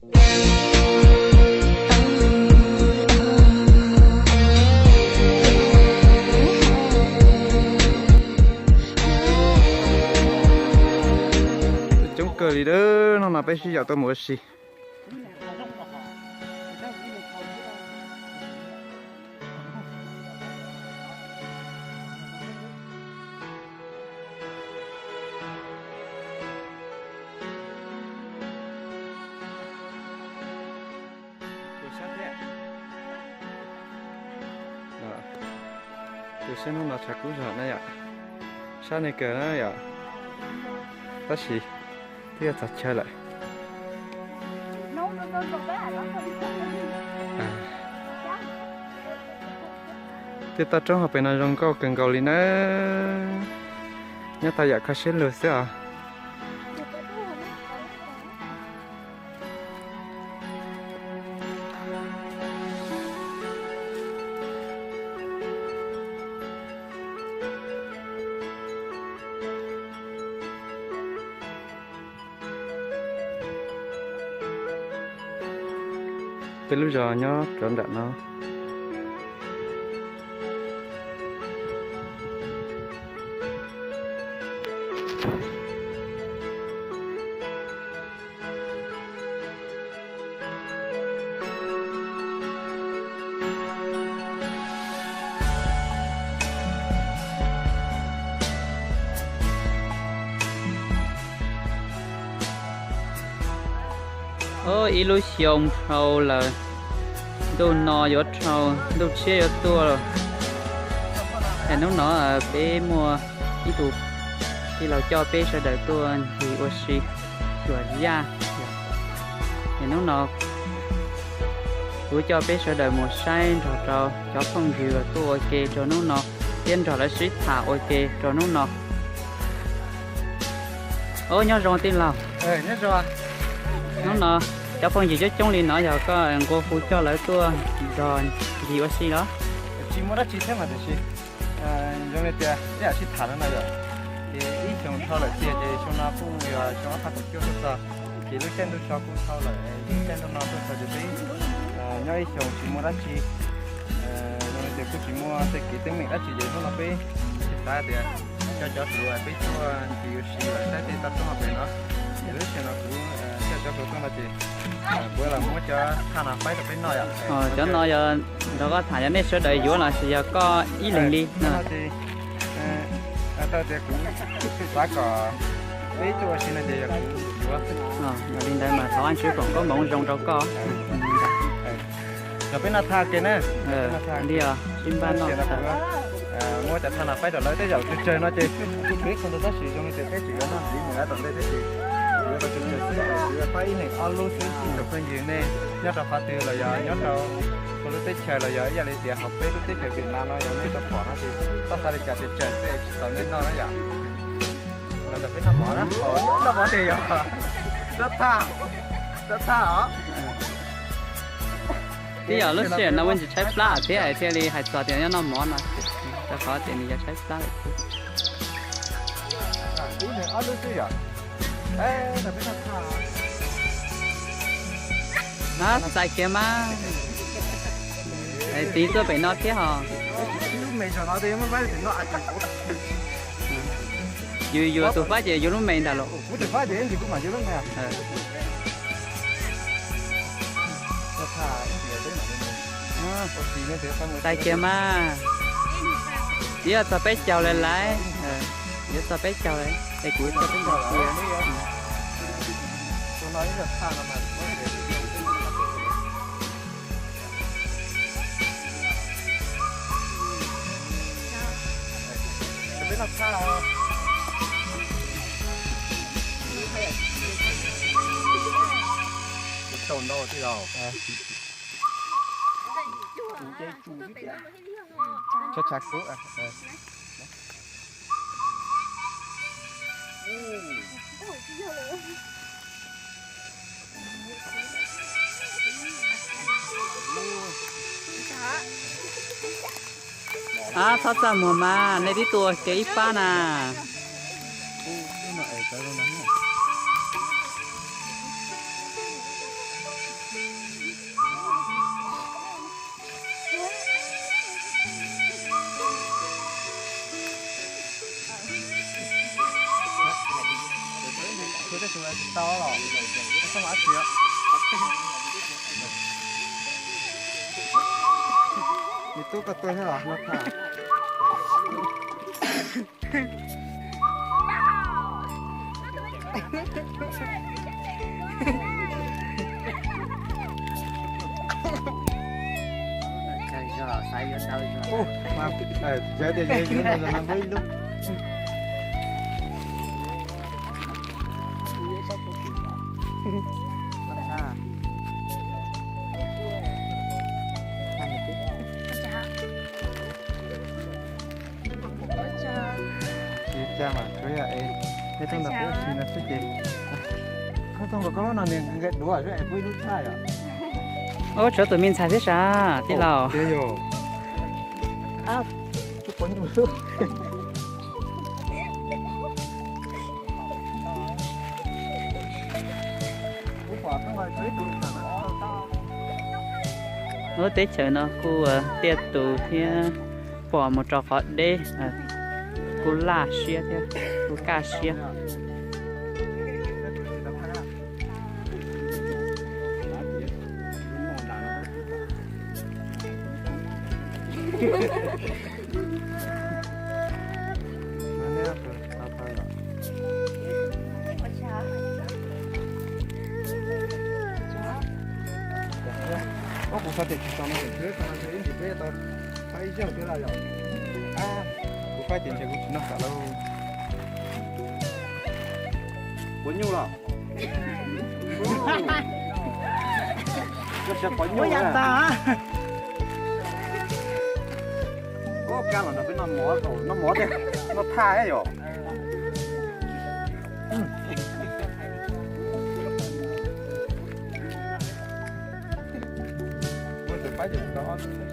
Coob kawg li, hnub no peb sib yaum tuaj mus ua si. Tus sab hnub no tshav kub zog na yom, sab ne kawg na yom, tab sis twb yuav txog chaw lawm. Tej toj roob hauv pes no zoo nkauj kawg nkaus li na, nyob tau yam kho siab lug xwb os. Peb lub zos nyob rau nram no. Ib lub xyoo dhau lawm, ntuj no yuav dhau, ntuj tshiab yuav tuaj. Es hnub no peb muaj ib tug tij laug coj peb sawv daws tuaj ncig ua si xyuas yaj. Es hnub no kuv coj peb sawv daws mus saib nrog rau cov phooj ywg tuaj ua ke rau hnub no, thiab nrog lawv sib tham ua ke rau hnub no. Ub, nyob zoo tij laug. Hnub no cov phooj ywg coob coob li no yog koj nqua hu coj lawv tuaj nrog ncig ua si los? Tsis muaj dab tsi thiab mas tiam sis zoo li tias ib yam sib tham no no yom, ces ib xyoos dhau lawm tiag ces xyoo no kuj yog xyoo ob phav kaum cuaj tuaj txog, ces lub caij ntuj so kuj dhau lawm, lub caij ntuj no tuaj txog ces peb nyob ib xyoos tsis muaj dab tsi, zoo li tias kuj tsis muaj tej kev teeb meem dab tsi ces hnub no peb xav tias coj cov hluas peb tuaj ncig ua si los saib tej toj roob hauv pes no. Ces lub sij hawm no kuv coj cov hluas tuaj no ces kuv los muab cov thaj no faib rau peb noj yom. Cov no yog nrog koj tham yog nej sawv daws yuav los sis yog koj ib leeg li no? Tau tias kuv xav kom peb tuaj ua si no ces yog kuv yuav. Yog li ntawd mas thov Vajtswv foom koob hmoov zoo rau koj. Los peb noj thaj ke na. Li os, sib npaj noj. Muab cov thaj no faib rau lawv tej zaum tsawg tsawg no ces kuj tshuav ib qho ntawd tab sis zoo li tias peb tseem yuav noj ntxiv mus lawm tom ntej tab sis kuv yuav rau tsawg tsawg xwb, kuv yuav faib ib leeg ob lub xwb. Ib tsoom phooj ywg nej nyob rau qhov twg los yog nyob rau txhua lub teb chaws los yog ib yam li tias hauv peb lub teb chaws Việt Nam no yog nej tau pom no ces txhob xav li cas ces tsawg xwb tsis tau nej noj na yom. Los ntawm peb noj mov na, noj mov tiag yog. Rab thaj, rab thaj os. Twb yog lub sij hawm no muaj ntsis tshaib plab thiab thiaj li hais txog tias nyob noj mov no, rau qhov tias nws yog tshaib plab lawm xwb. Ib leeg ob lub xwb yom. Txais kiag mas. Txiv tuaj pem no thiab hos. Yus yuav tus faib ces yuav lub me ntag los? Txais kiag mas. Txiv yuav txog peb caug lawm lauj. Yuav txog peb caug lawm es kuv txog peb caug kiag. Ab, txhob txaj muag mas, nej twb tuaj ua ke ib pab na. Tau los, tau ab tsi. Nws tub koj tuaj thiab los no tha. Ub, mas, eh, txawv tias yog ib lub no yog no muab ib lub. Ua cas mas, ua cas es, es tau ntawm peb ua si no xwb ces, koj tau nkaus koj lub no nws nqes duav xwb es pub ib lub tshaj yom. Ub, tshuav tus me ntxhais thiab sas tij laug. Tiag yog. Lub teb chaws no kuj tiaj tus thiab, pom mus rau qhov deb, kuj laj siab thiab, kuj kaj siab. Ub, kuv xav tias tsis tau no, ib ntsis peb tau thaij ib zaug thiab los yog. Kuv faib ces ntshe kuv tsis noj kam lauj. Quav nyuj los? Koj siab quav nyuj ntag. Ub, kab los nrog peb noj mov, noj mov thiab, noj thaj yom. Muab tus faib ces tau ob tug.